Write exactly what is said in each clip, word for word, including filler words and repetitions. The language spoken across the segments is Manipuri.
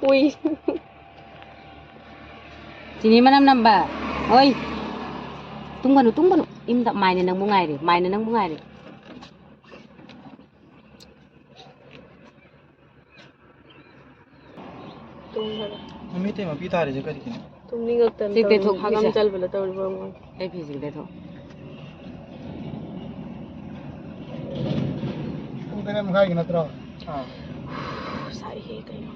ꯎꯏ꯫ ꯆꯤꯅꯤ ꯃꯅꯝ ꯅꯝꯕ꯫ ꯑꯣꯏ꯫ ꯇꯨꯝꯒꯅꯨ, ꯇꯨꯝꯒꯅꯨ꯫ ꯏꯝꯗ ꯃꯥꯏꯅ ꯅꯪꯕꯨ ꯉꯥꯏꯔꯦ, ꯃꯥꯏꯅ ꯅꯪꯕꯨ ꯉꯥꯏꯔꯦ꯫ ꯇꯨꯝꯈꯔꯦ꯫ ꯅꯨꯃꯤꯠꯇꯩ ꯃꯄꯤ ꯇꯥꯔꯤꯁꯦ ꯀꯔꯤꯒꯤꯅꯣ? ꯇꯨꯝꯅꯤꯡꯉꯛꯇꯅ ꯁꯤ ꯇꯦꯊꯣꯛ ꯇꯧꯔꯤꯅꯤ꯫ ꯍꯥꯒꯝ ꯍꯥꯒꯝꯁꯦ꯫ ꯆꯟꯕꯗ ꯇꯧꯔꯤꯕ ꯑꯃ꯫ ꯑꯩ ꯐꯤꯁꯤꯡꯗ ꯊꯣꯛ꯫ ꯄꯨꯡ ꯇꯔꯦꯠ ꯃꯈꯥꯏꯒꯤ ꯅꯠꯇ꯭ꯔꯣ? ꯑꯥ꯫ ꯁꯥꯏꯍꯦ ꯀꯩꯅꯣ꯫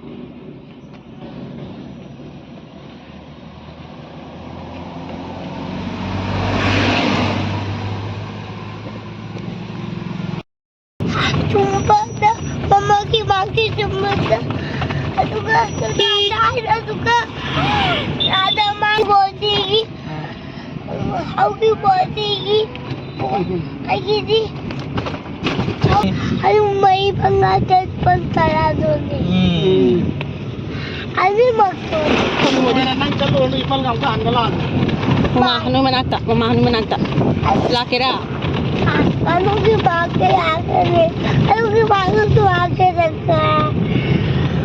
ꯆꯨꯝꯕꯗ ꯃꯃꯥꯒꯤ ꯃꯥꯒꯤ ꯆꯨꯝꯕꯗ ꯑꯗꯨꯒ ꯑꯗꯨꯒ ꯑꯗꯨꯒ ꯑꯗ ꯃꯥꯒꯤ ꯕꯣꯗꯤꯒꯤ ꯍꯧꯈꯤꯕ ꯑꯗꯒꯤ ꯑꯩꯒꯤꯗꯤ ꯑꯗꯨꯝ ꯃꯩ ꯐꯪꯉ ꯆꯠꯄ ꯇꯔꯥꯗꯨꯅꯤ꯫ ꯎꯝ꯫ ꯑꯅꯤꯃꯛꯇꯣ꯫ ꯅꯪ ꯆꯠꯂꯨꯔꯅꯨ, ꯏꯄꯜ ꯌꯥꯝ ꯀꯥꯟꯗ ꯂꯥꯛꯑꯅꯤ꯫ ꯃꯃꯥ ꯍꯅꯨ ꯃꯅꯥꯛꯇ, ꯃꯃꯥ ꯍꯅꯨ ꯃꯅꯥꯛꯇ꯫ ꯂꯥꯛꯀꯦꯔꯥ? ꯉꯥꯅꯨꯒꯤ ꯃꯥꯛꯇ ꯂꯥꯛꯀꯅꯤ꯫ ꯑꯗꯨꯒꯤ ꯃꯥꯛꯇꯁꯨ ꯂꯥꯛꯀꯦꯔꯥ?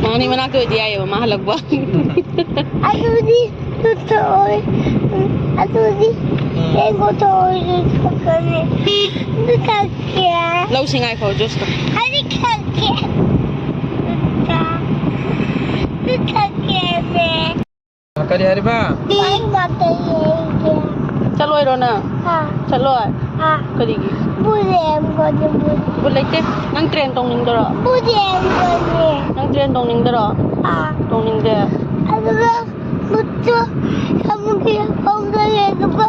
ꯃꯥꯅꯤ ꯃꯅꯥꯛꯇ ꯑꯣꯏꯗꯤ ꯌꯥꯏꯌꯦꯕ, ꯃꯥ ꯍꯜꯂꯛꯄ꯫ ꯑꯗꯨꯗꯤ ꯇꯨꯊꯣꯛꯑꯣꯏ꯫ ꯑꯗꯨꯗꯤ ꯎꯝ꯫ ꯌꯦꯡꯉꯨꯊꯣꯛꯑꯣꯏ, ꯇꯨꯊꯣꯛꯀꯅꯤ꯫ ꯇꯨꯊꯣꯛꯀꯦ꯫ ꯂꯧꯁꯤ ꯉꯥꯏꯈꯣ, ꯖꯨꯁꯇꯣ꯫ ꯑꯩꯗꯤ ꯈꯪꯒꯦ꯫ ꯇꯨꯊꯣꯛ-, ꯇꯨꯊꯣꯛꯀꯦꯅꯦ꯫ ꯀꯔꯤ ꯍꯥꯏꯔꯤꯕ? ꯃꯥꯏ ꯃꯥꯛꯇ ꯌꯦꯡꯒꯦ꯫ ꯆꯠꯂꯣꯏꯔꯣ ꯅꯪ? ꯑꯥ꯫ ꯆꯠꯂꯣꯏ? ꯑꯥ꯫ ꯀꯔꯤꯒꯤ? ꯕꯨꯠ ꯌꯦꯡꯉꯣ, ꯕꯨꯠ꯫ ꯕꯨꯠ ꯂꯩꯇꯦ꯫ ꯅꯪ ꯇ꯭ꯔꯦꯟ ꯇꯣꯡꯅꯤꯡꯗꯔꯣ? ꯕꯨꯠ ꯌꯦꯡꯒꯅꯤ꯫ ꯅꯪ ꯇ꯭ꯔꯦꯟ ꯇꯣꯡꯅꯤꯡꯗꯔꯣ? ꯑꯥ꯫ ꯇꯣꯡꯅꯤꯡꯗꯦ꯫ ꯑꯗꯨꯒ ꯕꯨꯠꯇꯣ ꯑꯃꯨꯛꯀꯤ ꯍꯧꯒꯠꯂꯦ, ꯑꯗꯨꯒ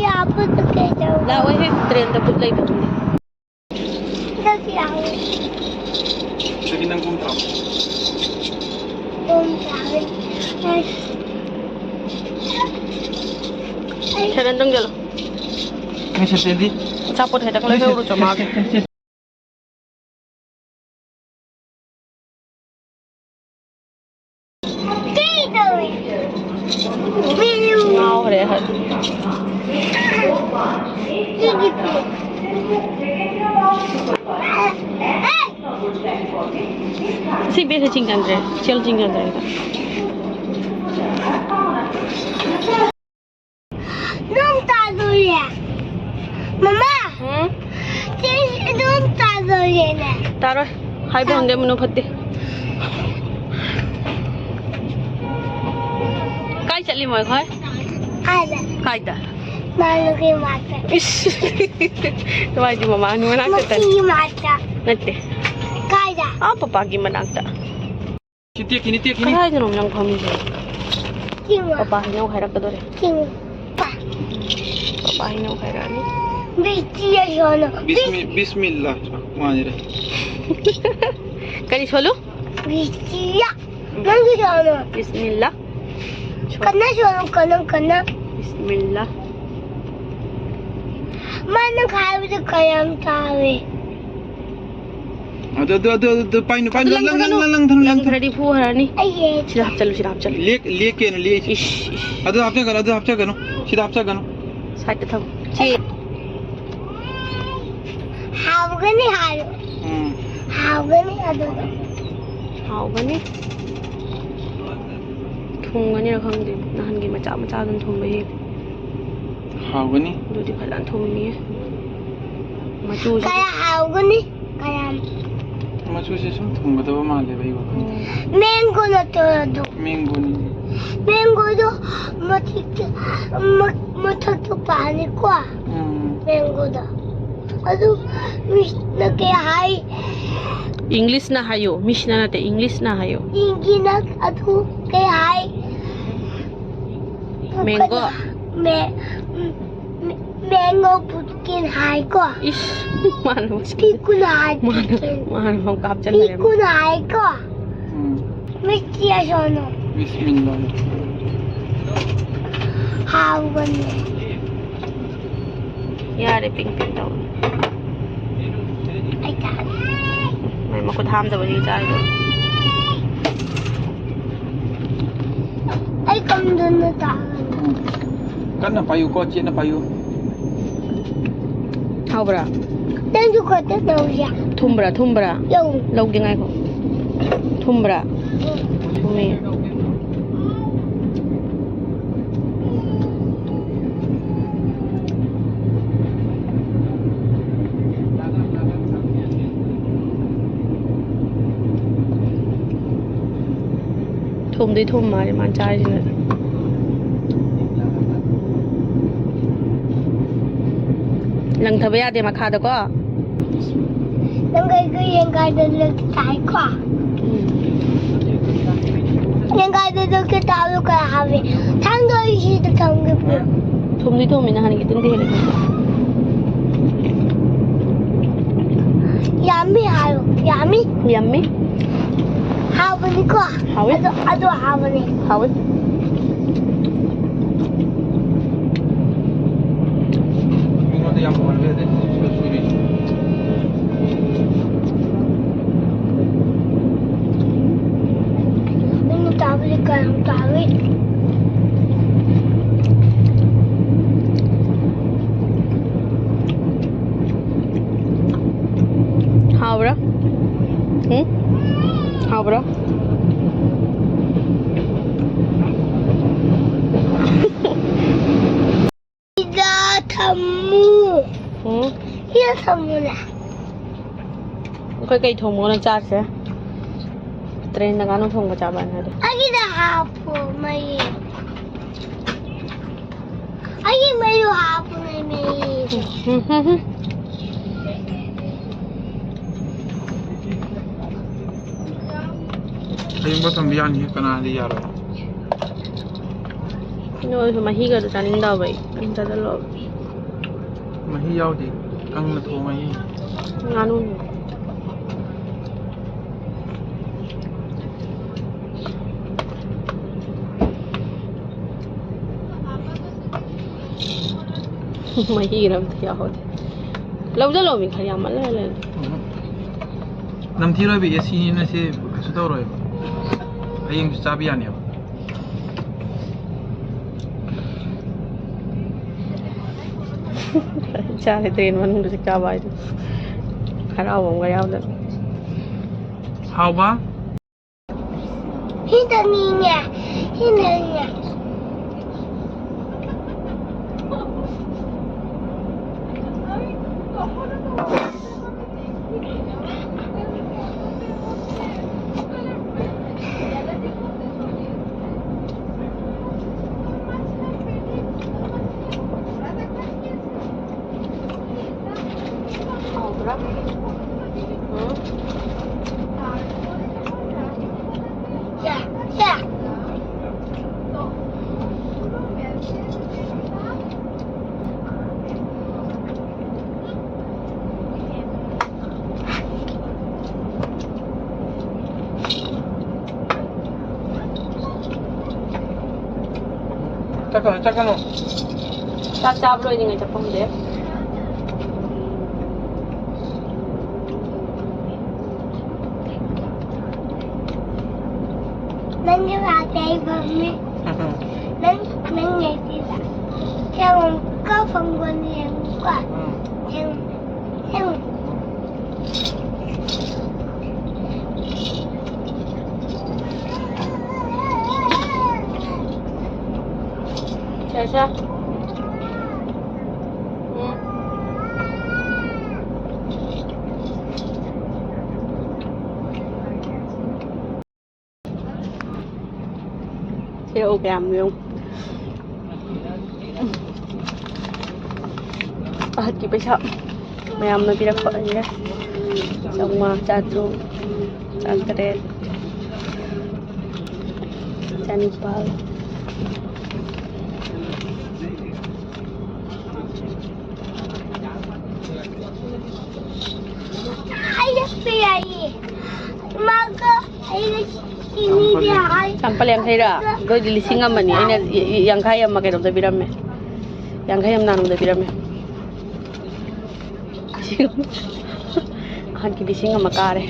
ꯌꯥꯕꯗꯣ ꯀꯩꯗꯧꯕ? ꯂꯥꯛꯑꯣꯏꯍꯦ, ꯇ꯭ꯔꯦꯟꯗ ꯕꯨꯠ ꯂꯩꯕꯗꯨꯗꯤ꯫ ꯁꯤꯗꯒꯤ ꯅꯪ ꯀꯨꯝ ꯇꯥꯕ꯫ ꯀꯨꯝ ꯇꯥꯕ꯫ ꯁꯦꯔꯦꯟ ꯇꯣꯡꯖꯜꯂꯣ꯫ ꯅꯪ ꯁꯦꯇꯦꯟꯗꯤ? ꯑꯆꯥꯄꯣꯠ ꯈꯤꯇꯪ ꯂꯩꯍꯧꯔꯨꯆꯣ ꯃꯥꯒꯤ꯫ ꯉꯥꯎꯈ꯭ꯔꯦ ꯑꯩꯈꯣꯏ꯫ ꯁꯤ ꯕꯦꯒꯁꯦ ꯆꯤꯡ ꯆꯟꯗ꯭ꯔꯦ, ꯁꯦꯜ ꯆꯤꯡ ꯆꯟꯗ꯭ꯔꯦ꯫ ꯅꯣꯡ ꯇꯥꯗꯣꯔꯦ꯫ ꯃꯃꯥ꯫ ꯎꯝ? ꯆꯦ, ꯅꯣꯡ ꯇꯥꯗꯣꯔꯦꯅꯦ꯫ ꯇꯥꯔꯣꯏ꯫ ꯍꯥꯏꯕ ꯉꯝꯗꯦ, ꯃꯅꯨꯡ ꯐꯠꯇꯦ꯫ ꯀꯥꯏ ꯆꯠꯂꯤꯃꯣ ꯑꯩꯈꯣꯏ? ꯑꯥꯗ꯫ ꯀꯥꯏꯗ? ꯃꯥꯅꯨꯒꯤ ꯃꯥꯛꯇ꯫ ꯏꯁ꯫ ꯀꯃꯥꯏꯗꯤ ꯃꯃꯥꯅꯨ ꯃꯅꯥꯛꯇ ꯆꯠꯂꯤ? ꯃꯀꯤꯒꯤ ꯃꯥꯛꯇ꯫ ꯅꯠꯇꯦ꯫ ꯀꯥꯏꯗ? ꯑꯥ, ꯄꯄꯥꯒꯤ ꯃꯅꯥꯛꯇ꯫ ꯁꯤ ꯇꯦꯛꯈꯤꯅꯤ, ꯇꯦꯛꯈꯤꯅꯤ꯫ ꯀꯗꯥꯏꯗꯅꯣ ꯅꯪ ꯐꯝꯃꯤꯁꯦ? ꯆꯤꯡꯉꯣ꯫ ꯄꯄꯥ ꯍꯩꯅꯧ ꯍꯥꯏꯔꯛꯀꯗꯣꯔꯦ꯫ ꯆꯤꯡꯉꯣ꯫ ꯄꯥ꯫ ꯄꯄꯥ ꯍꯩꯅꯧ ꯍꯥꯏꯔꯛꯑꯅꯤ꯫ ꯕꯤꯁꯃꯤ-, ꯕꯤꯁꯃꯤꯜꯂꯥ꯫ ꯀꯔꯤ ꯁꯣꯜꯂꯨ? ꯕꯤꯁꯃꯤꯜꯂꯥ꯫ ꯅꯪꯁꯨ ꯁꯣꯜꯂꯣ꯫ ꯕꯤꯁꯃꯤꯜꯂꯥ꯫ ꯀꯟꯅ ꯁꯣꯜꯂꯣ, ꯀꯟꯅ, ꯀꯟꯅ꯫ ꯕꯤꯁꯃꯤꯜꯂꯥ꯫ ꯃꯥꯅ ꯈꯥꯏꯕꯗ ꯀꯌꯥꯝ ꯆꯥꯎꯋꯦ꯫ ꯑꯗꯨ, ꯑꯗꯨ, ꯑꯗꯨ, ꯑꯗꯨ, ꯄꯥꯏꯅꯨ, ꯄꯥꯏꯅꯨ, ꯑꯗꯨ ꯂꯪ, ꯂꯪ, ꯂꯪ, ꯂꯪ, ꯂꯪ, ꯂꯪ꯫ ꯂꯪꯊꯔꯗꯤ ꯐꯨ ꯍꯥꯏꯔꯅꯤ꯫ ꯑꯩ ꯍꯦꯛ ꯁꯤꯗ ꯍꯥꯞꯆꯜꯂꯨ, ꯁꯤꯗ ꯍꯥꯞꯆꯜꯂꯨ꯫ ꯂꯦꯛ-, ꯂꯦꯛꯀꯦꯅ ꯂꯦꯛꯏꯁꯤ꯫ ꯏꯁ, ꯏꯁ꯫ ꯑꯗꯨ ꯍꯥꯞꯆꯒꯅꯨ, ꯑꯗꯨ ꯍꯥꯞꯆꯒꯅꯨ꯫ ꯁꯤꯗ ꯍꯥꯞꯆꯒꯅꯨ꯫ ꯁꯥꯏꯠꯇ ꯊꯝꯃꯨ꯫ ꯆꯦ꯫ ꯍꯥꯎꯒꯅꯤ ꯍꯥꯏꯌꯨ꯫ ꯎꯝ꯫ ꯍꯥꯎꯒꯅꯤ ꯑꯗꯨꯗꯣ꯫ ꯍꯥꯎꯒꯅꯤ꯫ ꯊꯨꯝꯒꯅꯤꯔ ꯈꯪꯗꯦ꯫ ꯅꯍꯥꯟꯒꯤ ꯃꯆꯥ ꯃꯆꯥ ꯑꯗꯨꯝ ꯊꯨꯝꯕ ꯍꯦꯜꯂꯤ꯫ ꯍꯥꯎꯒꯅꯤ꯫ ꯑꯗꯨꯗꯤ ꯐꯖꯅ ꯊꯨꯝꯃꯤꯌꯦ꯫ ꯃꯆꯨꯁꯤ ꯀꯌꯥ ꯍꯥꯎꯒꯅꯤ? ꯀꯌꯥꯝ? ꯃꯆꯨꯁꯦ ꯁꯨꯝ ꯊꯨꯝꯒꯗꯕ ꯃꯥꯜꯂꯦꯕ ꯑꯩ ꯋꯥꯈꯜꯗ꯫ ꯎꯝ꯫ ꯃꯦꯡꯒꯣ ꯅꯠꯇ꯭ꯔꯣ ꯑꯗꯨ? ꯃꯦꯡꯒꯣꯅꯤ꯫ ꯃꯦꯡꯒꯣꯗꯣ ꯃꯊꯛꯇ, ꯃ-, ꯃꯊꯛꯇ ꯄꯥꯜꯂꯤꯀꯣ꯫ ꯎꯝ꯫ ꯃꯦꯡꯒꯣꯗꯣ꯫ ꯑꯗꯨ ꯃꯤꯁꯅ ꯀꯩ ꯍꯥꯏ? ꯏꯪꯂꯤꯁꯅ ꯍꯥꯏꯌꯣ꯫ ꯃꯤꯁꯅ ꯅꯠꯇꯦ, ꯏꯪꯂꯤꯁꯅ ꯍꯥꯏꯌꯣ꯫ ꯏꯪꯒꯤꯅ ꯑꯗꯨ ꯀꯩ ꯍꯥꯏ? ꯃꯦꯡꯒꯣ꯫ ꯃꯦ-, ꯃꯦ-, ꯃꯦꯡꯒꯣ ꯄꯨꯝꯀꯤꯟ ꯍꯥꯏꯀꯣ꯫ ꯏꯁ, ꯃꯥꯅ ꯃꯁꯛ-, ꯄꯤꯀꯨꯟ ꯍꯥꯏ, ꯃꯥꯅ, ꯄꯤꯀꯨꯟ꯫ ꯃꯥꯅ ꯑꯃꯨꯛ ꯀꯥꯞꯆꯜꯂꯦ꯫ ꯄꯤꯀꯨꯟ ꯍꯥꯏꯀꯣ꯫ ꯎꯝ꯫ ꯃꯤꯁꯇꯤ ꯑꯁꯣꯅꯣ꯫ ꯕꯤꯁꯃꯤꯜꯂꯥꯍ꯫ ꯍꯥꯎꯕꯅꯦ꯫ ꯌꯥꯔꯦ, ꯄꯤꯡ ꯄꯤꯡ ꯇꯧꯔꯦ꯫ ꯑꯩ ꯆꯥꯒꯦ꯫ ꯃꯥꯏ ꯃꯈꯨꯠ ꯍꯥꯝꯗꯕꯒꯤ ꯆꯥꯏꯗꯣ꯫ ꯑꯩ ꯀꯝꯗꯅ ꯆꯥꯒꯅꯤ꯫ ꯎꯝ꯫ ꯀꯟꯅ ꯄꯥꯏꯌꯨꯀꯣ, ꯆꯦꯠꯅ ꯄꯥꯏꯌꯨ꯫ ꯍꯥꯎꯕ꯭ꯔꯥ? ꯅꯪꯁꯨ ꯈꯛꯇ ꯇꯧꯁꯦ꯫ ꯊꯨꯝꯕ꯭ꯔꯥ, ꯊꯨꯝꯕ꯭ꯔꯥ? ꯌꯧ꯫ ꯂꯧꯒꯦ, ꯉꯥꯏꯈꯣ꯫ ꯊꯨꯝꯕ꯭ꯔꯥ? ꯊꯨꯝꯃꯦ꯫ ꯊꯨꯝꯗꯤ ꯊꯨꯝ ꯃꯥꯜꯂꯦ ꯃꯥꯅ ꯆꯥꯔꯤꯁꯤꯅ꯫ ꯂꯪꯊꯕ ꯌꯥꯗꯦ ꯃꯈꯥꯗꯀꯣ꯫ ꯅꯪ ꯑꯩꯒꯤ ꯌꯦꯟꯒꯥꯏꯗ ꯂꯦꯛ ꯆꯥꯏꯀꯣ? ꯎꯝ꯫ ꯌꯦꯟꯒꯥꯏꯗ ꯂꯦꯛ ꯆꯥꯕꯗꯣ ꯀꯌꯥ ꯍꯥꯎꯋꯤ꯫ ꯊꯥꯡꯗꯣ ꯑꯩ ꯁꯤꯗ ꯊꯝꯒꯦ꯫ ꯊꯨꯝꯗꯤ ꯊꯨꯝꯃꯤ ꯅꯍꯥꯟꯒꯤꯗꯨꯅꯗꯤ ꯍꯦꯜꯂꯦ꯫ Yummy ꯍꯥꯏꯌꯣ꯫ Yummy꯫ Yummy꯫ ꯍꯥꯎꯕꯅꯤꯀꯣ꯫ ꯍꯥꯎꯋꯤ꯫ ꯑꯗꯣ, ꯑꯗꯣ ꯍꯥꯎꯕꯅꯤ꯫ ꯍꯥꯎꯋꯤ꯫ ꯃꯤꯉꯣꯟꯗ ꯌꯥꯝ ꯎꯍꯟꯕ ꯌꯥꯗꯦ꯫ ꯁꯤꯗ ꯁꯨꯔꯤ꯫ ꯅꯪꯅ ꯆꯥꯕꯗꯤ ꯀꯌꯥꯝ ꯆꯥꯎꯏ? ꯍꯥꯎꯕ꯭ꯔꯥ? ꯎꯝ? ꯍꯥꯎꯕ꯭ꯔꯥ? ꯁꯤꯗ ꯊꯝꯃꯨ꯫ ꯎꯝ? ꯁꯤꯗ ꯊꯝꯃꯨꯅꯦ꯫ ꯑꯩꯈꯣꯏ ꯀꯩ ꯊꯣꯡꯕꯅꯣ ꯆꯥꯁꯦ? ꯇ꯭ꯔꯦꯟꯗ ꯉꯥꯅꯨ ꯊꯣꯡꯕ ꯆꯥꯕ ꯍꯥꯏꯅ ꯍꯥꯏꯗꯣ꯫ ꯑꯩꯒꯤꯗ ꯍꯥꯞꯄꯣ ꯃꯩ꯫ ꯑꯩꯒꯤ ꯃꯩꯗꯣ ꯍꯥꯞꯄꯣ ꯃꯩ, ꯃꯩ꯫ ꯎꯝ, ꯎꯝ, ꯎꯝ, ꯎꯝ꯫ ꯑꯌꯤꯡꯕ ꯊꯝꯕ ꯌꯥꯅꯤꯍꯦ, ꯀꯅꯥꯗꯤ ꯌꯥꯔꯣꯏ? ꯅꯣꯏꯁꯨ ꯃꯍꯤꯒꯗꯣ ꯆꯥꯅꯤꯡꯗꯕ ꯑꯩ꯫ ꯑꯗꯨꯝ ꯆꯥꯁꯤꯜꯂꯣ꯫ ꯃꯍꯤ ꯌꯥꯎꯗꯦ, ꯀꯪꯅ ꯊꯣꯡꯉꯦ꯫ ꯉꯥꯅꯨ꯫ ꯃꯍꯤꯒ ꯑꯝꯇ ꯌꯥꯎꯍꯧꯗꯦ꯫ ꯂꯧꯖꯜꯂꯣ ꯃꯤ ꯈꯔ ꯌꯥꯝꯃꯜꯂꯦ꯫ ꯎꯝ꯫ ꯅꯝꯊꯤꯔꯣꯏꯕ, ꯑꯦ ꯁꯤꯅꯤꯅ ꯁꯤ ꯀꯩꯁꯨ ꯇꯧꯔꯣꯏꯕ꯫ ꯍꯌꯦꯡꯁꯨ ꯆꯥꯕ ꯌꯥꯅꯦꯕ꯫ ꯆꯥꯔꯦ ꯇ꯭ꯔꯦꯟ ꯃꯅꯨꯡꯗ ꯆꯥꯛ ꯆꯥꯕ ꯍꯥꯏꯗꯣ꯫ ꯍꯔꯥꯎꯕ ꯑꯃꯒ ꯌꯥꯎꯗꯅ꯫ ꯍꯥꯎꯕ? ꯁꯤꯗꯅꯤꯅꯦ, ꯁꯤꯗꯅꯤꯅꯦ꯫ ꯍꯥꯎꯕ꯭ꯔꯥ? ꯎꯝ? ꯌꯥ, ꯌꯥ꯫ ꯆꯠꯀꯅꯨ, ꯆꯠꯀꯅꯨ꯫ ꯆꯥꯛ ꯆꯥꯕ ꯂꯣꯏꯗ꯭ꯔꯤꯉꯩ ꯆꯠꯄ ꯍꯧꯖꯤꯛ꯫ ꯅꯪꯒꯤ ꯂꯥꯛꯇꯦ ꯑꯩ ꯐꯝꯃꯤ꯫ ꯅꯪ, ꯅꯪ ꯂꯩꯇꯦꯗ꯫ ꯁꯦꯡꯉꯨꯀꯣ, ꯐꯪꯒꯣꯟ ꯌꯦꯡꯉꯨꯀꯣ꯫ ꯎꯝ꯫ ꯁꯦꯡꯉꯨ, ꯁꯦꯡꯉꯨ꯫ ꯁꯦ, ꯁꯦ꯫ ꯎꯝ꯫ ꯁꯤꯔꯛꯎ ꯀꯌꯥꯝ ꯌꯦꯡꯉꯨ꯫ ꯑꯍꯠꯀꯤ ꯄꯩꯁꯥ ꯃꯌꯥꯝꯅ ꯄꯤꯔꯛꯄ ꯑꯩꯅ ꯆꯥꯝꯃꯉꯥ, ꯆꯥꯇ꯭ꯔꯨꯛ, ꯆꯥꯇ꯭ꯔꯦꯠ, ꯆꯅꯤꯄꯥꯜ꯫ ꯑꯩꯅ ꯄꯤꯔꯛꯏ꯫ ꯏꯃꯥꯒ ꯑꯩꯒ ꯆꯤꯅꯤꯗꯤ ꯍꯥꯏ꯫ ꯆꯥꯝꯄꯜ ꯌꯥꯡꯈꯩꯔꯥ? ꯑꯗꯨ ꯑꯣꯏꯗꯤ ꯂꯤꯁꯤꯡ ꯑꯃꯅꯤ꯫ ꯑꯩꯅ ꯌꯥꯡꯈꯩ ꯑꯃ ꯀꯩꯅꯣꯝꯗ ꯄꯤꯔꯝꯃꯦ꯫ ꯌꯥꯡꯈꯩ ꯑꯃ ꯅꯥꯅꯨꯗ ꯄꯤꯔꯝꯃꯦ꯫ ꯑꯍꯟꯒꯤ ꯂꯤꯁꯤꯡ ꯑꯃ ꯀꯥꯔꯦ꯫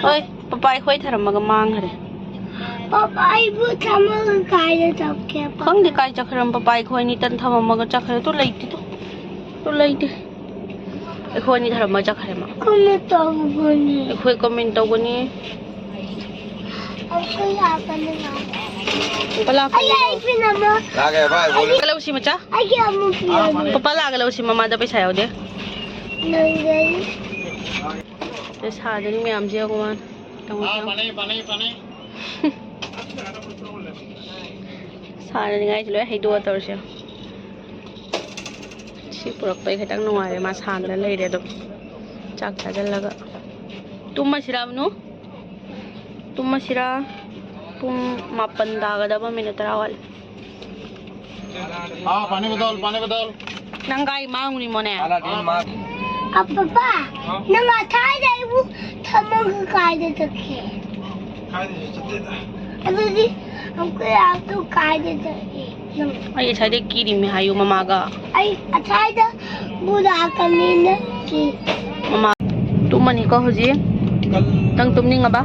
ꯍꯣꯏ, ꯄꯄꯥ ꯑꯩꯈꯣꯏ ꯊꯔꯝꯃꯒ ꯃꯥꯡꯈ꯭ꯔꯦ꯫ ꯄꯄꯥ, ꯑꯩꯕꯨ ꯊꯝꯃꯒ ꯀꯥꯏꯗ ꯆꯠꯀꯦ? ꯈꯪꯗꯦ ꯀꯥꯏ ꯆꯠꯈ꯭ꯔꯝ꯫ ꯄꯄꯥ ꯑꯩꯈꯣꯏ ꯑꯅꯤ ꯇꯟ ꯊꯝꯃꯝꯃꯒ ꯆꯠꯈ꯭ꯔꯦ꯫ ꯇꯨ ꯂꯩꯇꯦ, ꯇꯨ꯫ ꯇꯨ ꯂꯩꯇꯦ꯫ ꯑꯩꯈꯣꯏ ꯑꯅꯤ ꯊꯔꯝꯃ ꯆꯠꯈ꯭ꯔꯦ ꯃꯥ꯫ ꯀꯃꯥꯏ ꯇꯧꯒꯅꯤ? ꯑꯩꯈꯣꯏ ꯀꯃꯦꯟ ꯇꯧꯒꯅꯤ꯫ ꯑꯩꯈꯣꯏ ꯂꯥꯛꯀꯅꯤ꯫ ꯄꯂꯥ ꯑꯩ ꯀꯩꯅꯣ? ꯑꯩ ꯄꯤꯅꯃ꯫ ꯂꯥꯛꯑꯦ ꯚꯥꯏ, ꯕꯣꯂꯨ꯫ ꯂꯥꯛꯑꯒ ꯂꯧꯁꯤ ꯃꯆꯥ꯫ ꯑꯩꯒꯤ ꯑꯃꯨꯛ ꯄꯤꯔꯝꯃꯣ꯫ ꯄꯄꯥ ꯂꯥꯛꯑꯒ ꯂꯧꯁꯤ, ꯃꯃꯥꯗ ꯄꯩꯁꯥ ꯌꯥꯎꯗꯦ꯫ ꯅꯪꯒꯅꯤ꯫ ꯑꯗ ꯁꯥꯗꯅꯤ ꯃꯌꯥꯝꯁꯦ ꯌꯦꯡꯉꯣ ꯃꯥꯅ꯫ ꯌꯦꯡꯉꯣ, ꯌꯦꯡꯉꯣ꯫ ꯁꯥꯟꯅꯅꯤꯡꯉꯥꯏꯁꯦ ꯂꯣꯏ ꯍꯩꯗꯣꯛꯑ ꯇꯧꯔꯁꯦ꯫ ꯁꯤ ꯄꯨꯔꯛꯄꯩ ꯈꯤꯇꯪ ꯅꯨꯡꯉꯥꯏꯔꯦ, ꯃꯥ ꯁꯥꯟꯅ ꯂꯩꯔꯦ ꯑꯗꯨꯝ꯫ ꯆꯥꯛ ꯆꯥꯁꯤꯜꯂꯒ ꯇꯨꯝꯃꯁꯤꯔꯥ, ꯃꯅꯨ? ꯇꯨꯝꯃꯁꯤꯔꯥ? ꯄꯨꯡ ꯃꯥꯄꯟ ꯇꯥꯒꯗꯕ, ꯃꯤꯅꯤꯠ ꯇꯔꯥ ꯋꯥꯠꯂꯤ꯫ हाँ, पानी बदल, पानी बदल। ꯅꯪ ꯒꯥꯔꯤ ꯃꯥꯡꯉꯨꯅꯤ ꯃꯣꯅꯦ꯫ ꯑ, ꯄꯄꯥ, ꯅꯪ ꯉꯁꯥꯏꯗ ꯑꯩꯕꯨ ꯊꯝꯃꯒ ꯀꯥꯏꯗ ꯆꯠꯈꯤ? ꯀꯥꯏꯗꯁꯨ ꯆꯠꯇꯦꯗ꯫ ꯑꯗꯨꯗꯤ ꯑꯃꯨꯛꯀ ꯂꯥꯛꯇꯨ ꯀꯥꯏꯗ ꯆꯠꯈꯤ? ꯅꯪ ꯑꯩ ꯉꯁꯥꯏꯗꯩ ꯀꯤꯔꯤꯃꯤ ꯍꯥꯏꯌꯨ ꯃꯃꯥꯒ꯫ ꯑꯩ ꯉꯁꯥꯏꯗ ꯕꯨ ꯂꯥꯛꯀꯅꯤꯅ ꯀꯤ꯫ ꯃꯃꯥ ꯇꯨꯝꯃꯅꯤꯀꯣ ꯍꯧꯖꯤꯛ꯫ ꯅꯪ ꯇꯨꯝꯅꯤꯡꯉꯕ?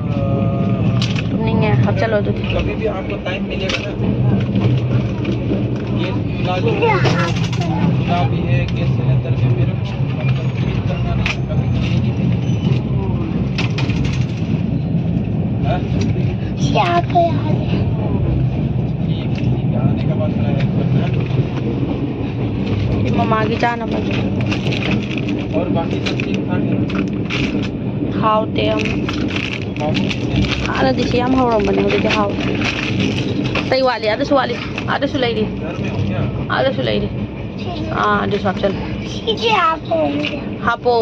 ꯇꯨꯝꯅꯤꯡꯉꯦ, ꯍꯥꯞꯆꯜꯂꯣ ꯑꯗꯨꯗꯤ꯫ कभी भी आपको टाइम मिलेगा ना, ये खुला भी है, खुला भी है, गैस सिलेंडर में मेरे को मतलब फील करना नहीं, कभी फील नहीं है। हाँ? क्या पे आ गया? ठीक है, ठीक है, आने के बाद मेरा हेल्प करना है। ꯃꯃꯥꯒꯤ ꯆꯥꯅꯕꯅꯤ꯫ और बाकी सब ठीक ठाक है। ꯍꯥꯎꯇꯦ ꯌꯥꯝ꯫ ꯍꯥꯎꯇꯦ꯫ ꯍꯥꯟꯅꯗꯤ ꯁꯤ ꯌꯥꯝ ꯍꯧꯔꯝꯕꯅꯦ, ꯍꯧꯖꯤꯛꯇꯤ ꯍꯥꯎꯇꯦ꯫ ꯑꯇꯩ ꯋꯥꯠꯂꯤ, ꯑꯗꯨꯁꯨ ꯋꯥꯠꯂꯤ, ꯑꯗꯨꯁꯨ ꯂꯩꯔꯤ꯫ घर में हो क्या? ꯑꯗꯨꯁꯨ ꯂꯩꯔꯤ꯫ ꯑꯥ, ꯑꯗꯨꯁꯨ ꯍꯥꯞꯆꯜꯂꯨ꯫ ꯁꯤꯁꯦ ꯍꯥꯞꯄꯣ꯫ ꯍꯥꯞꯄꯣ꯫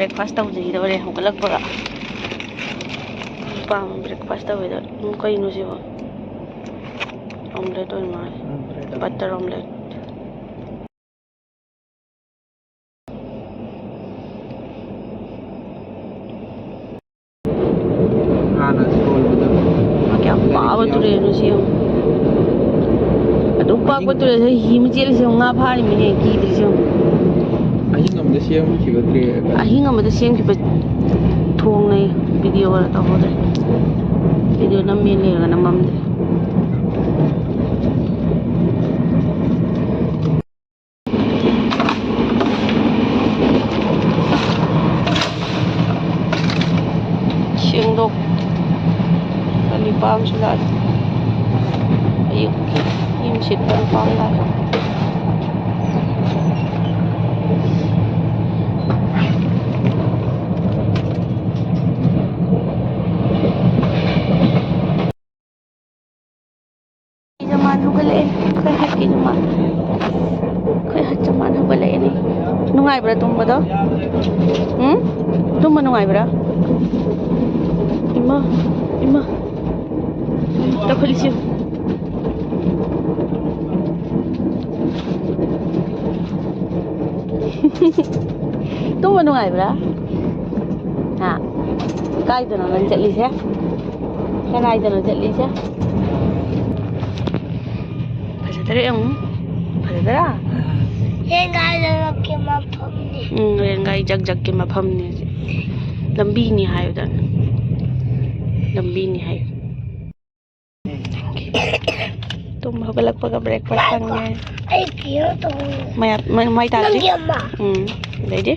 ꯕ꯭ꯔꯦꯛꯐꯥꯁ ꯇꯧꯖꯈꯤꯗꯧꯔꯦ ꯍꯧꯒꯠꯂꯛꯄꯒ꯫ ꯅꯨꯄꯥ ꯑꯃ ꯕ꯭ꯔꯦꯛꯐꯥꯁ ꯇꯧꯈꯤꯗꯧꯔꯦ꯫ ꯎꯝ, ꯀꯩꯅꯣ ꯁꯤꯕꯣ? ꯑꯣꯝꯂꯦꯠ ꯑꯣꯏꯔ ꯃꯥꯜꯂꯦ꯫ Butter omelette. ꯍꯥꯟꯅ ꯁꯣꯜꯕꯗ ꯀꯌꯥꯝ ꯄꯥꯕ ꯇꯨꯔꯦꯜꯅꯣ ꯁꯤ ꯌꯦꯡꯉꯨ꯫ ꯑꯗꯨꯛ ꯄꯥꯛꯄ ꯇꯨꯔꯦꯜꯁꯤꯗ ꯍꯤ ꯑꯃ ꯆꯦꯜꯂꯤꯁꯦ ꯌꯦꯡꯉꯨ, ꯉꯥ ꯐꯥꯔꯤꯃꯤꯅꯦ, ꯀꯤꯗ꯭ꯔꯤꯁꯦ ꯌꯦꯡꯉꯨ꯫ ꯑꯍꯤꯡ ꯑꯃꯗ ꯁꯦꯝꯈꯤꯕ ꯇꯨꯔꯦꯜ꯫ ꯑꯍꯤꯡ ꯑꯃꯗ ꯁꯦꯝꯈꯤꯕ ꯊꯣꯡꯅꯦ꯫ ꯚꯤꯗꯤꯑꯣꯒ ꯇꯧꯍꯧꯗ꯭ꯔꯦ꯫ ꯚꯤꯗꯤꯑꯣ ꯅꯝꯃꯦꯅ ꯂꯩꯔꯒ ꯅꯝꯃꯝꯗ꯭ꯔꯦ꯫ ꯁꯦꯡꯗꯣꯛ ꯅꯤꯄꯥ ꯑꯃꯁꯨ ꯂꯥꯛꯑꯦ꯫ ꯑꯌꯨꯛꯀꯤ ꯌꯨꯝ ꯁꯤꯠꯄ ꯅꯨꯄꯥ ꯑꯃ ꯂꯥꯛꯑꯦ꯫ ꯖꯃꯥꯟ ꯍꯧꯒꯠꯂꯛꯑꯦ꯫ ꯑꯩꯈꯣꯏ ꯍꯠꯀꯤ ꯖꯃꯥꯟ꯫ ꯑꯩꯈꯣꯏ ꯍꯠ ꯖꯃꯥꯟ ꯍꯧꯒꯠꯂꯛꯑꯦꯅꯦ꯫ ꯅꯨꯡꯉꯥꯏꯕ꯭ꯔꯥ ꯇꯨꯝꯕꯗꯣ? ꯎꯝ? ꯇꯨꯝꯕ ꯅꯨꯡꯉꯥꯏꯕ꯭ꯔꯥ? ꯏꯃꯥ, ꯏꯃꯥ꯫ ꯇꯧꯈꯠꯂꯤꯁꯤ ꯌꯦꯡꯉꯨ꯫ ꯇꯨꯝꯕ ꯅꯨꯡꯉꯥꯏꯕ꯭ꯔꯥ? ꯍꯥ? ꯀꯥꯏꯗꯅꯣ ꯅꯪ ꯆꯠꯂꯤꯁꯦ? ꯀꯗꯥꯏꯗꯅꯣ ꯆꯠꯂꯤꯁꯦ? ꯐꯖꯗ꯭ꯔꯦ ꯑꯃꯨꯛ꯫ ꯐꯖꯗ꯭ꯔꯥ? ꯂꯦꯡꯒꯥꯏ ꯂꯩꯔꯛꯀꯤ ꯃꯐꯝꯅꯤ꯫ ꯎꯝ, ꯂꯦꯡꯒꯥꯏ ꯖꯛ ꯖꯛꯀꯤ ꯃꯐꯝꯅꯤ ꯍꯧꯖꯤꯛ꯫ ꯂꯝꯕꯤꯅꯤ ꯍꯥꯏꯌꯨꯗꯅ꯫ ꯂꯝꯕꯤꯅꯤ ꯍꯥꯏꯌꯨ꯫ ꯇꯨꯝ ꯍꯧꯒꯠꯂꯛꯄꯒ ꯕ꯭ꯔꯦꯛꯐꯥꯁ ꯐꯪꯉꯦ꯫ ꯑꯩ ꯀꯩꯅꯣ ꯇꯧꯍꯧꯔꯦ꯫ ꯃꯌꯥ-, ꯃ-, ꯃꯥꯏ ꯇꯥꯗ꯭ꯔꯤ? ꯅꯪꯒꯤ ꯑꯃ꯫ ꯎꯝ, ꯑꯗꯩꯗꯤ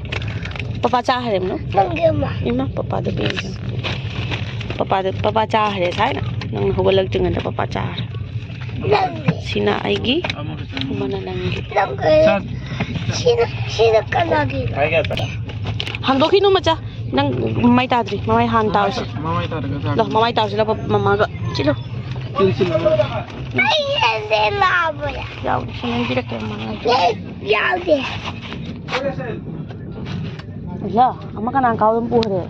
ꯄꯄꯥ ꯆꯥꯈ꯭ꯔꯦ ꯃꯅꯨ? ꯅꯪꯒꯤ ꯑꯃ꯫ ꯏꯃꯥ, ꯄꯄꯥꯗ ꯄꯤꯔꯤꯁꯦ꯫ ꯄꯄꯥꯗ, ꯄꯄꯥ ꯆꯥꯈ꯭ꯔꯦ ꯊꯥꯏꯅ꯫ ꯅꯪꯅ ꯍꯧꯒꯠꯂꯛꯇ꯭ꯔꯤꯉꯩꯗ ꯄꯄꯥ ꯆꯥꯈ꯭ꯔꯦ꯫ ꯅꯪꯒꯤ꯫ ꯁꯤꯅ ꯑꯩꯒꯤ, ꯑꯃꯅ ꯅꯪꯒꯤ꯫ ꯅꯪꯒꯤ꯫ ꯁꯤꯅ, ꯁꯤꯅ ꯀꯅꯥꯒꯤꯅꯣ? ꯍꯥꯡꯗꯣꯛꯈꯤꯅꯨ ꯃꯆꯥ꯫ ꯅꯪ ꯃꯃꯥꯏ ꯇꯥꯗ꯭ꯔꯤ꯫ ꯃꯃꯥꯏ ꯍꯥꯟꯅ ꯇꯥꯔꯨꯁꯤ꯫ ꯃꯃꯥꯏ ꯇꯥꯔꯒ ꯆꯥꯒꯦ꯫ ꯂꯥꯎ, ꯃꯃꯥꯏ ꯇꯥꯔꯨꯁꯤ꯫ ꯂꯥꯎ, ꯄ-, ꯃꯃꯥꯒ꯫ ꯁꯤ ꯂꯥꯎ꯫ ꯁꯤ, ꯁꯤ ꯂꯥꯎ꯫ ꯑꯩ ꯌꯦꯟꯗꯦ ꯂꯥꯕ ꯌꯥ-, ꯌꯥꯎꯗꯦ꯫ ꯁꯤ ꯅꯪ ꯄꯤꯔꯛꯀꯦ, ꯃꯃꯥꯒ꯫ ꯌꯦ-, ꯌꯥꯎꯗꯦ꯫ ꯂ ꯑꯃ ꯀꯅꯥ ꯀꯥꯎꯗꯅ ꯄꯨꯈ꯭ꯔꯦ?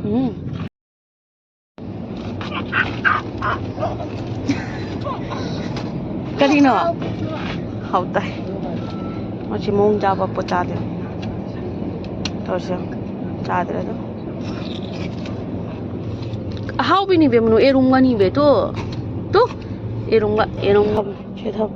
ꯎꯝ꯫ ꯀꯔꯤꯅꯣ? ꯍꯥꯎꯇꯥꯏ꯫ ꯃꯁꯤ ꯃꯑꯣꯡ ꯆꯥꯕ ꯄꯣꯠ ꯆꯥꯗꯦ꯫ ꯇꯧꯔꯁꯦ꯫ ꯆꯥꯗ꯭ꯔꯦ ꯑꯗꯨꯝ꯫ ꯑꯍꯥꯎꯕꯤꯅꯤ ꯕꯦꯝꯃꯅꯨ, ꯑꯦꯔꯨꯝꯒꯅꯤ ꯕꯦ ꯇꯣ꯫ ꯇꯣ꯫ ꯑꯦꯔꯨꯝꯒ ꯑꯦꯔꯨꯝꯒ ꯁꯦ ꯊꯝ꯫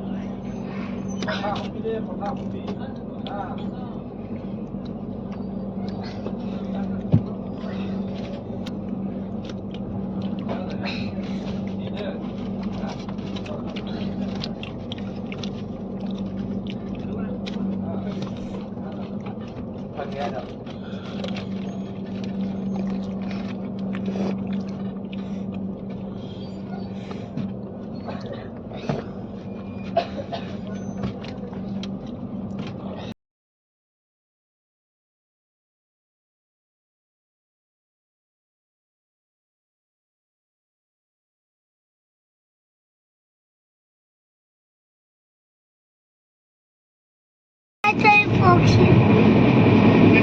ꯑꯇꯩ ꯄꯣꯛꯁꯤ꯫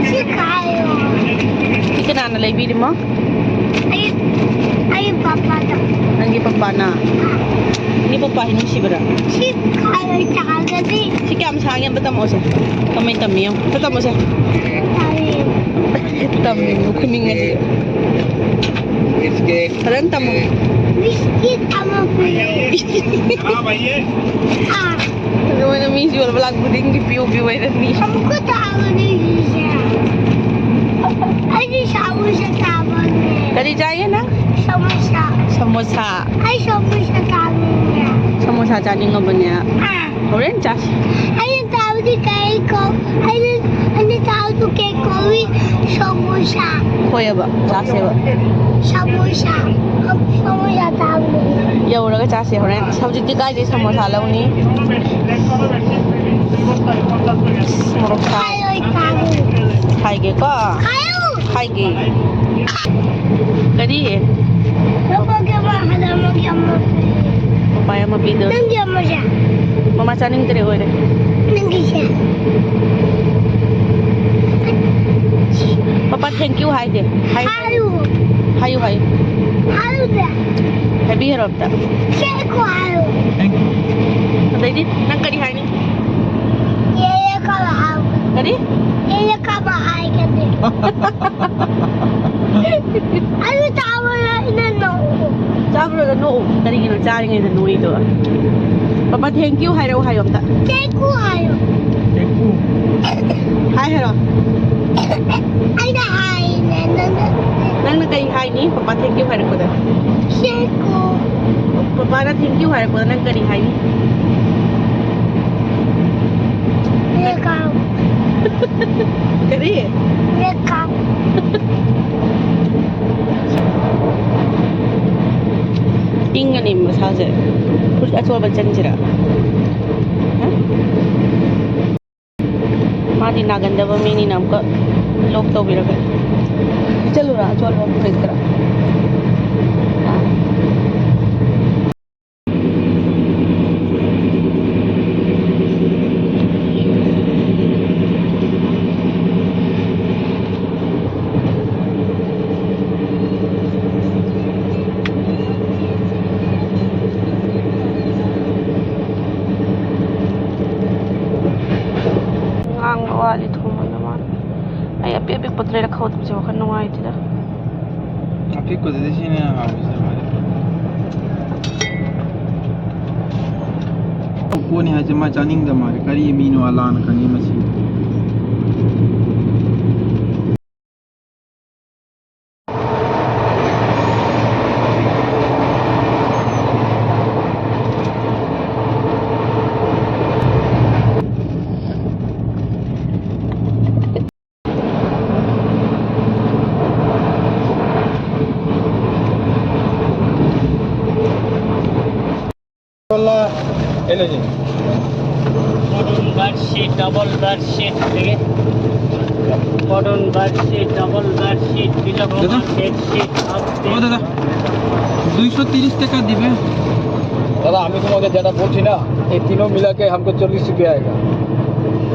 ꯁꯤ ꯀꯥꯏꯌꯣ꯫ ꯁꯤ ꯀꯅꯥꯅ ꯂꯩꯕꯤꯔꯤꯃꯣ? ꯑꯩ, ꯑꯩ ꯄꯥꯄꯥꯗ꯫ ꯅꯪꯒꯤ ꯄꯄꯥꯅ? ꯅꯪꯒꯤ ꯄꯄꯥ ꯍꯤ ꯅꯨꯡꯁꯤꯕ꯭ꯔꯥ? ꯁꯤ ꯀꯥꯏꯌꯣ, ꯆꯥꯒꯗꯤ꯫ ꯁꯤ ꯀꯌꯥꯝ ꯁꯥꯡꯉꯦ? ꯑꯝꯇ ꯇꯝꯃꯛꯑꯣꯁꯦ꯫ ꯀꯃꯥꯏꯅ ꯇꯝꯃꯤ ꯌꯦꯡꯉꯣ꯫ ꯑꯝꯇ ꯇꯝꯃꯣꯁꯦ꯫ ꯇꯥꯏꯌꯦ꯫ ꯇꯝꯃꯤ, ꯈꯨꯅꯤꯡ ꯑꯁꯤ꯫ ꯐꯖꯅ ꯇꯝꯃꯨ꯫ ꯕꯤꯁꯀꯤꯠ ꯑꯃ ꯄꯤꯔꯛꯑꯣ꯫ ꯑꯥ꯫ ꯑꯗꯨꯃꯥꯏꯅ ꯃꯤꯁꯨ ꯌꯣꯟꯕ ꯂꯥꯛꯄ ꯈꯨꯗꯤꯡꯒꯤ ꯄꯤꯌꯨ ꯄꯤꯌꯨ ꯍꯥꯏꯔꯅꯤ꯫ ꯑꯃꯨꯛꯀ ꯇꯥꯕꯅꯤ ꯁꯤꯁꯦ꯫ ꯑꯩꯗꯤ ꯁꯥꯃꯣꯁꯥ ꯆꯥꯕꯅꯦ꯫ ꯀꯔꯤ ꯆꯥꯏꯌꯦ ꯅꯪ? ꯁꯥꯃꯣꯁꯥ꯫ ꯁꯥꯃꯣꯁꯥ꯫ ꯑꯩ ꯁꯥꯃꯣꯁꯥ ꯆꯥꯅꯤꯡꯉꯦ꯫ ꯁꯥꯃꯣꯁꯥ ꯆꯥꯅꯤꯡꯉꯕꯅꯦ? ꯑꯥ꯫ ꯍꯣꯔꯦꯟ ꯆꯥꯁꯤ꯫ ꯑꯩꯅ ꯆꯥꯕꯗꯤ ꯀꯩ ꯀꯧ-, ꯑꯩꯅ, ꯑꯩꯅ ꯆꯥꯕꯗꯨ ꯀꯩ ꯀꯧꯏ? ꯁꯃꯣꯁꯥ꯫ ꯍꯣꯏꯑꯕ, ꯆꯥꯁꯦꯕ꯫ ꯁꯃꯣꯁꯥ꯫ ꯁꯃꯣꯁꯥ ꯆꯥꯕꯗꯨ꯫ ꯌꯧꯔꯒ ꯆꯥꯁꯦ ꯍꯣꯔꯦꯟ꯫ ꯍꯧꯖꯤꯛꯇꯤ ꯀꯥꯏꯗꯩ ꯁꯃꯣꯁꯥ ꯂꯧꯅꯤ? ꯃꯣꯔꯣꯛ ꯁꯥ-, ꯈꯥꯏꯔꯣꯏ ꯆꯥꯕꯗꯨ꯫ ꯈꯥꯏꯒꯦꯀꯣ꯫ ꯈꯥꯏꯌꯨ꯫ ꯍꯥꯏꯒꯦ꯫ ꯀꯔꯤ? ꯄꯄꯥꯒꯤ ꯑꯃ, ꯍꯟꯗꯛ ꯑꯃꯒꯤ ꯑꯃ꯫ ꯄꯄꯥꯏ ꯑꯃ ꯄꯤꯗꯣ꯫ ꯅꯪꯒꯤ ꯑꯃꯁꯦ꯫ ꯃꯃꯥ ꯆꯥꯅꯤꯡꯗ꯭ꯔꯦ ꯑꯣꯏꯔꯦ꯫ ꯅꯪꯒꯤꯁꯦ꯫ ꯄꯥ, thank you ꯍꯥꯏꯗꯦ꯫ ꯍꯥꯏ-, ꯍꯥꯏꯌꯨ꯫ ꯍꯥꯏꯌꯨ, ꯍꯥꯏꯌꯨ꯫ ꯍꯥꯏꯌꯨꯅꯦ꯫ ꯍꯥꯏꯕꯤꯔꯣ ꯑꯝꯇ꯫ ꯁꯦ ꯀꯣ ꯍꯥꯏꯌꯨ꯫ Thank you꯫ ꯑꯗꯩꯗꯤ ꯅꯪ ꯀꯔꯤ ꯍꯥꯏꯅꯤ? ꯌꯦ ꯌꯦ ꯀꯥꯕ ꯍꯥꯏꯌꯨ꯫ ꯀꯔꯤ? ꯌꯦ ꯌꯦ ꯀꯥꯕ ꯍꯥꯏꯒꯅꯤ꯫ ꯑꯗꯨ ꯇꯥꯕꯗ ꯑꯩꯅ ꯅꯣꯛꯎ꯫ ꯆꯥꯕ ꯂꯣꯏꯔꯒ ꯅꯣꯛꯎ꯫ ꯀꯔꯤꯒꯤꯅꯣ ꯆꯥꯔꯤꯉꯩꯗ ꯅꯣꯛꯏꯗꯣ? ꯄꯥꯄꯥ, thank you ꯍꯥꯏꯔꯛꯎ ꯍꯥꯏꯌꯣ ꯑꯝꯇ꯫ ꯁꯦ ꯀꯣ ꯍꯥꯏꯌꯨ꯫ Thank you꯫ ꯍꯥꯏ ꯍꯥꯏꯔꯣ꯫ ꯑꯩꯅ ꯍꯥꯏꯅꯦ, ꯅꯪꯅ ꯅꯪꯅ ꯀꯔꯤ ꯍꯥꯏꯅꯤ? ꯄꯥꯄꯥ thank you ꯍꯥꯏꯔꯛꯄꯗ꯫ ꯁꯦ ꯀꯣ꯫ ꯄꯥꯄꯥꯅ thank you ꯍꯥꯏꯔꯛꯄꯗ ꯅꯪ ꯀꯔꯤ ꯍꯥꯏꯅꯤ? Welcome꯫ ꯀꯔꯤ? Welcome꯫ ꯏꯪꯉꯅꯤ ꯃꯁꯥꯁꯦ꯫ ꯐꯨꯔꯤꯠ ꯑꯆꯣꯠꯄ ꯆꯟꯁꯤꯔꯥ? ꯍꯥ? ꯃꯥꯗꯤ ꯅꯥꯒꯟꯗꯕ ꯃꯤꯅꯤꯅ ꯑꯃꯨꯛꯀ lock ꯇꯧꯕꯤꯔꯒꯦ꯫ ꯆꯠꯂꯨꯔꯥ? ꯑꯆꯣꯠꯄ ꯐꯨꯔꯤꯠꯇꯔꯥ? ꯉꯥꯡꯕ ꯋꯥꯠꯂꯤ ꯊꯣꯡꯕꯗ ꯃꯥ꯫ ꯑꯩ ꯑꯄꯤꯛ ꯑꯄꯤꯛꯄꯗ ꯂꯩꯔꯛ ꯍꯧꯗꯕꯁꯦ ꯋꯥꯈꯜ ꯅꯨꯡꯉꯥꯏꯇꯦꯗ꯫ ꯑꯄꯤꯛꯄꯗꯗꯤ ꯁꯤꯅ ꯍꯦꯟꯅ ꯍꯥꯎꯕꯁꯦ ꯃꯥꯗꯤ꯫ ꯄꯣꯠꯅꯤ ꯍꯥꯏꯁꯦ ꯃꯥ ꯆꯥꯅꯤꯡꯗ ꯃꯥꯜꯂꯦ꯫ ꯀꯔꯤ ꯃꯤꯅꯣ ꯑꯂꯥꯅ ꯈꯪꯉꯤ ꯃꯁꯤ꯫ Cotton bed sheet, double bed sheet, ठीक है? Cotton bed sheet, double bed sheet, pillow cover, দাদা। Bed sheet, आप ও দাদা, দুইশো তিরিশ টাকা দিবে। দাদা, আমি তোমাকে যেটা বলছি না, এই তিনও মিলা के हमको चालीस रुपया आएगा।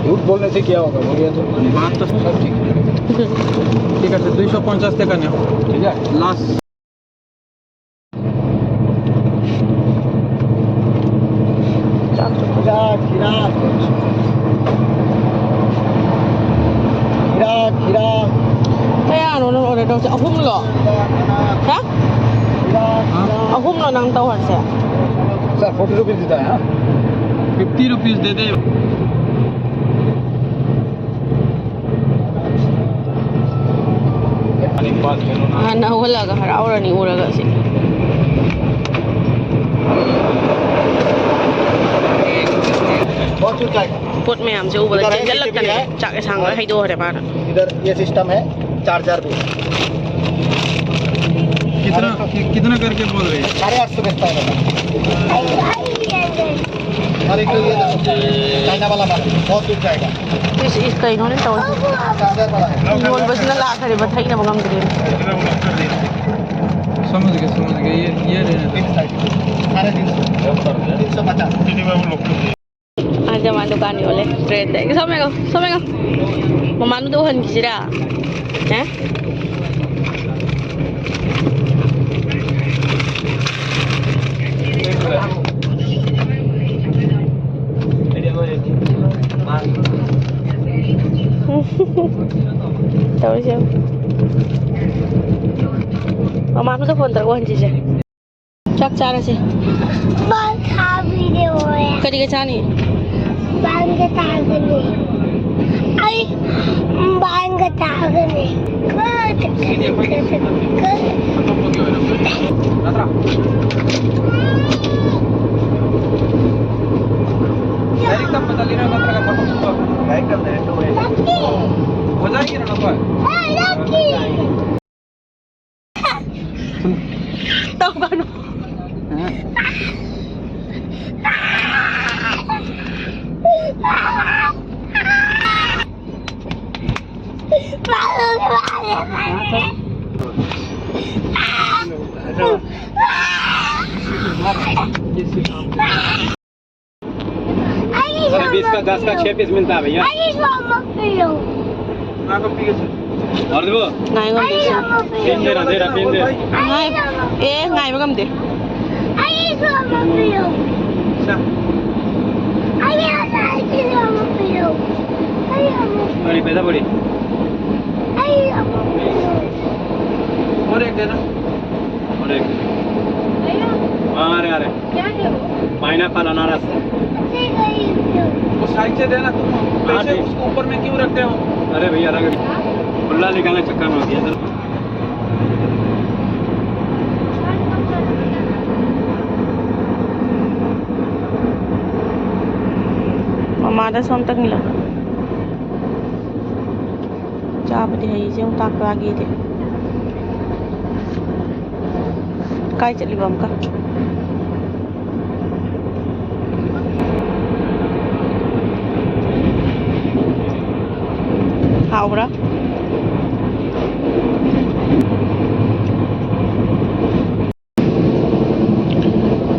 झूठ बोलने से क्या होगा, बोलिए तो? बात तो सब ठीक है। ঠিক আছে, দুইশো পঞ্চাশ টাকা নেও। ঠিক আছে। লাস্ট। ꯈꯤꯔꯥ, ꯈꯤꯔꯥ꯫ ꯈꯤꯔꯥ, ꯈꯤꯔꯥ꯫ ꯀꯌꯥꯅꯣ ꯅꯪ ꯑꯣꯔꯗꯔ ꯇꯧꯁꯦ? ꯑꯍꯨꯝꯂꯣ? ꯍꯥ? ꯈꯤꯔꯥ, ꯈꯤꯔꯥ꯫ ꯑꯍꯨꯝꯂꯣ ꯅꯪ ꯇꯧꯍꯟꯁꯦ? Sir, forty rupees देता है, हाँ? Fifty rupees दे दे। ꯍꯥꯟꯅ ꯍꯧꯒꯠꯂꯒ ꯍꯔꯥꯎꯔꯅꯤ ꯎꯔꯒ ꯁꯤ꯫ ꯄꯣꯠ ꯃꯌꯥꯝꯁꯦ ꯎꯕꯗ ꯆꯦꯟꯖꯜꯂꯛꯇꯅ ꯆꯥꯛ ꯌꯦꯟꯁꯥꯡ ꯂꯣꯏ ꯍꯩꯗꯣꯛꯈ꯭ꯔꯦ ꯃꯥꯅ꯫ इधर ये सिस्टम है, चार्जर भी। कितना, कि-, कितना करके बोल रहे हैं? साढ़े आठ सौ बिकता है दादा। अरे तो ये देखो, चाइना वाला माल है, बहुत दूर जाएगा। ꯏꯁ, ꯏꯁ, ꯀꯩꯅꯣꯅꯦ ꯇꯧꯔꯤꯁꯦ? चार्जर वाला है। ꯌꯣꯟꯕꯁꯤꯅ ꯂꯥꯛꯈ꯭ꯔꯦꯕ, ꯊꯩꯅꯕ ꯉꯝꯗ꯭ꯔꯦ꯫ समझ गए, समझ गए। ये, ये रहने दो। तीन साइज। साढ़े तीन सौ। तीन सौ पचास। ꯑꯥꯗ ꯃꯥ ꯗꯨꯀꯥꯟ ꯌꯣꯜꯂꯦ, ꯇ꯭ꯔꯦꯟꯗ꯫ ꯁꯣꯝꯃꯦꯒꯣ, ꯁꯣꯝꯃꯦꯒꯣ꯫ ꯃꯃꯥꯟꯗꯨꯗ ꯎꯍꯟꯈꯤꯁꯤꯔꯥ? ꯍꯦ? ꯇꯧꯔꯤꯁꯦ ꯌꯦꯡꯉꯨ꯫ ꯃꯃꯥꯟꯗꯨꯗ ꯐꯣꯟ ꯇꯧꯔꯒ ꯎꯍꯟꯁꯤꯁꯦ꯫ ꯆꯥꯛ ꯆꯥꯔꯁꯦ꯫ ꯕꯥꯟ ꯊꯥꯕꯤꯔꯦ ꯍꯣꯏ꯫ ꯀꯔꯤꯒ ꯆꯥꯅꯤ? ꯕꯥꯟꯒ ꯇꯥꯒꯅꯤ꯫ ꯑꯩ ꯕꯥꯟꯒ ꯇꯥꯒꯅꯤ꯫ ꯑꯇꯣꯞꯄꯒꯤ ꯑꯣꯏꯔꯝꯒꯅꯤ꯫ ꯅꯠꯇ꯭ꯔꯥ? ꯂꯥꯏꯔꯤꯛ ꯇꯝꯕ ꯆꯠꯂꯤꯔꯥ ꯅꯠꯇ꯭ꯔꯒ ꯊꯕꯛ ꯁꯨꯕ? ꯂꯥꯏꯔꯤꯛ ꯇꯝꯗ꯭ꯔꯦ, ꯇꯣꯛꯑꯦ꯫ ꯅꯠꯇꯦ꯫ ꯑꯣꯖꯥ ꯏꯔꯣ ꯅꯈꯣꯏ? ꯑꯦ, ꯅꯠꯇꯦ꯫ ꯇꯧꯒꯅꯨ꯫ अरे, बीस का दस का छह पीस मिलता है भैया। अरे, मामा पियो। ꯉꯥꯏꯈꯣ, ꯄꯤꯒꯦꯁꯦ꯫ ꯉꯥꯏꯕ ꯉꯝꯗꯦ, ꯁꯤ꯫ ꯄꯦꯟꯗꯦꯔꯥ, ꯗꯦꯔꯥ, ꯄꯦꯟꯗꯦ꯫ ꯉꯥꯏ-, ꯑꯦ, ꯉꯥꯏꯕ ꯉꯝꯗꯦ꯫ ꯑꯩꯁꯨ ꯑꯃ ꯄꯤꯌꯨ꯫ ꯁꯦ꯫ ꯑꯩ ꯑꯃ, ꯑꯩꯒꯤꯁꯨ ꯑꯃ ꯄꯤꯌꯨ꯫ ꯑꯩ ꯑꯃ꯫ ꯀꯔꯤ ꯄꯦꯗ ꯄꯨꯔꯤ? ꯑꯩ ꯑꯃ ꯄꯤꯌꯨ꯫ और एक देना। और एक। भैया। हाँ, आ रहे, आ रहे। क्या है वो? पाइनएप्पल, अनारस। ठीक है, ये लो। वो साइड से देना तुम, हाँ, पैसे ठीक। उसको ऊपर में क्यों रखते हो? अरे भैया, रख, खुला निकालना चक्कर में होती है। ꯃꯃꯥꯗꯁꯨ ꯑꯝꯇꯪ ꯏꯜꯂꯣ꯫ ꯆꯥꯕꯗꯤ ꯍꯩꯁꯦ ꯑꯃꯨꯛ ꯇꯥꯛꯄ ꯌꯥꯒꯤꯗꯤ꯫ ꯀꯥꯏ ꯆꯠꯂꯤꯕ ꯑꯃꯨꯛꯀ? ꯍꯥꯎꯕ꯭ꯔꯥ?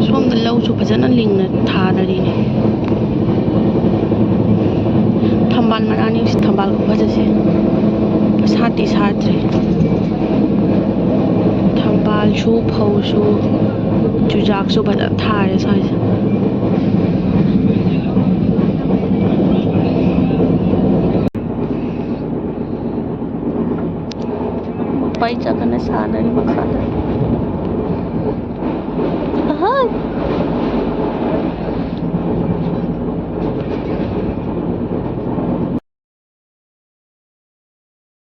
ꯁꯣꯝꯗ ꯂꯧꯁꯨ ꯐꯖꯅ ꯂꯤꯡꯅ ꯊꯥꯅꯔꯤꯅꯦ꯫ ꯊꯝꯕꯥꯜ ꯃꯅꯥꯅꯤ ꯁꯤ, ꯊꯝꯕꯥꯜ ꯈꯨꯐꯖꯁꯦ꯫ ꯁꯥꯠꯇꯤ ꯁꯥꯠꯇ꯭ꯔꯤ꯫ ꯊꯝꯕꯥꯜꯁꯨ, ꯐꯧꯁꯨ, ꯆꯨꯖꯥꯛꯁꯨ ꯐꯖꯅ ꯊꯥꯔꯦ ꯁ꯭ꯋꯥꯏꯁꯦ꯫ ꯃꯄꯥꯏ ꯆꯥꯛꯀꯅ ꯁꯥꯟꯅꯔꯤ ꯃꯈꯥꯗ꯫